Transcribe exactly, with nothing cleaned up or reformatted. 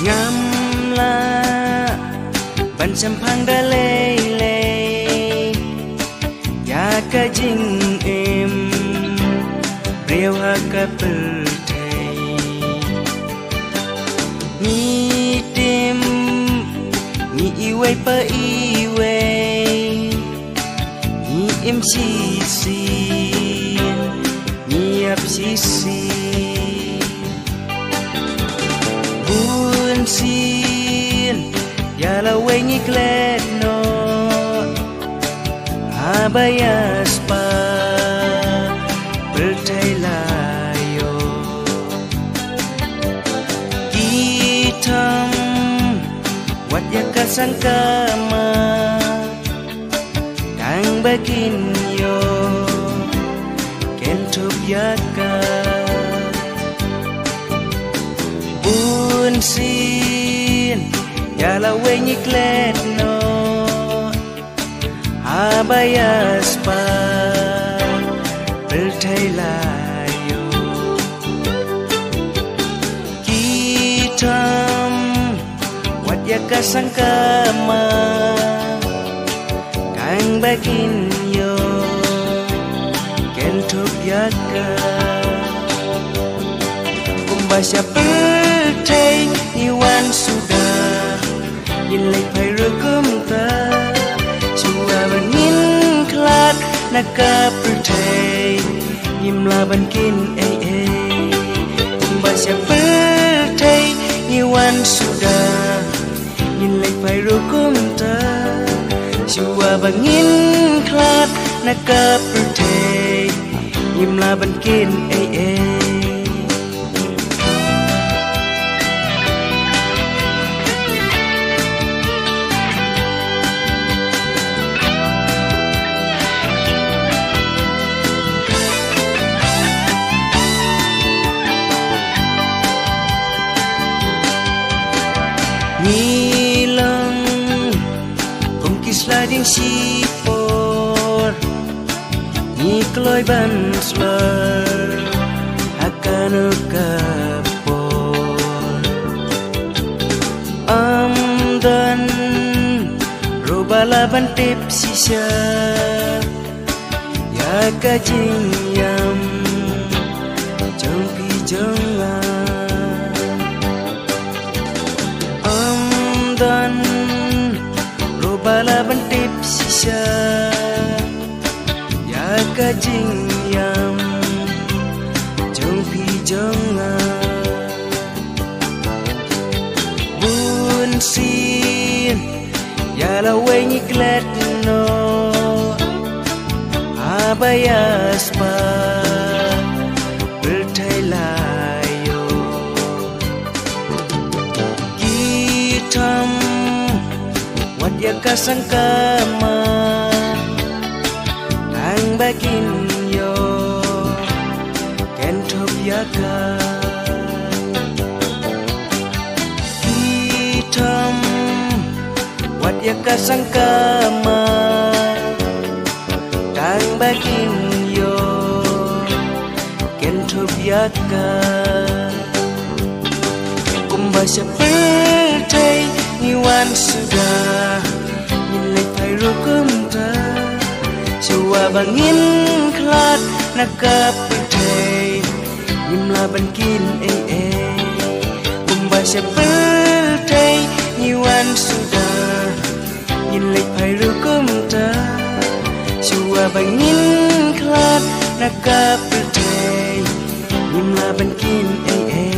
Ngam lah ban shemphang da lei lei ïa ka jingim briew ha ka pyrthei. Ngi tim, ngi iwei pa iwei, ngi im shisien, ngi ïap shisien. Bun sien ïa lawei ngi klet noh, haba ïa spah pyrthei la ïoh. Ki tham wat ïa ka sangkama, tang ba kin ïoh ken thup ïa ka. Bun sien ïa lawei ngi klet noh, haba ïa spah pyrthei la ïoh. Ki tham wat ïa ka sangkama, tang ba kin ïoh ken thup ïa ka. Kumba sha pyrthei ngi wan suda, ngin leit phai ruh kumta. Shuwa ba ngin khlad na ka pyrthei, ngim lah ban kin ei ei. Kumba sha pyrthei ngi wan suda, ngin leit phai ruh kumta. Shuwa ba ngin khlad na ka pyrthei, ngim lah ban kin ei ei. Ngi long kum ki sliding shipor, ngi kloi ban slur ha kano ka por. Ym don ruh ba lah ban tip shisha ïa ka jingïam jong phi jong nga. Ym don ruh ba lah ban tip shisha ïa ka jingïam jong phi jong nga. Bun sien ïa lawei ngi klet noh, haba ïa spah pyrthei la ïoh. Ki tham wat ïa ka sangkama, tang ba kin ïoh ken thup ïa ka. Ki tham wat ïa ka sangkama, tang ba kin ïoh ken thup ïa ka. Kumba sha pyrthei ngi wan suda, ngin leit phai ruh kumta. Shuwa ba ngin khlad na ka pyrthei, ngim lah ban kin ei ei. Kumba sha pyrthei ngi wan suda, ngin leit phai ruh kumta. Shuwa ba ngin khlad na ka pyrthei, ngim lah ban kin ei ei.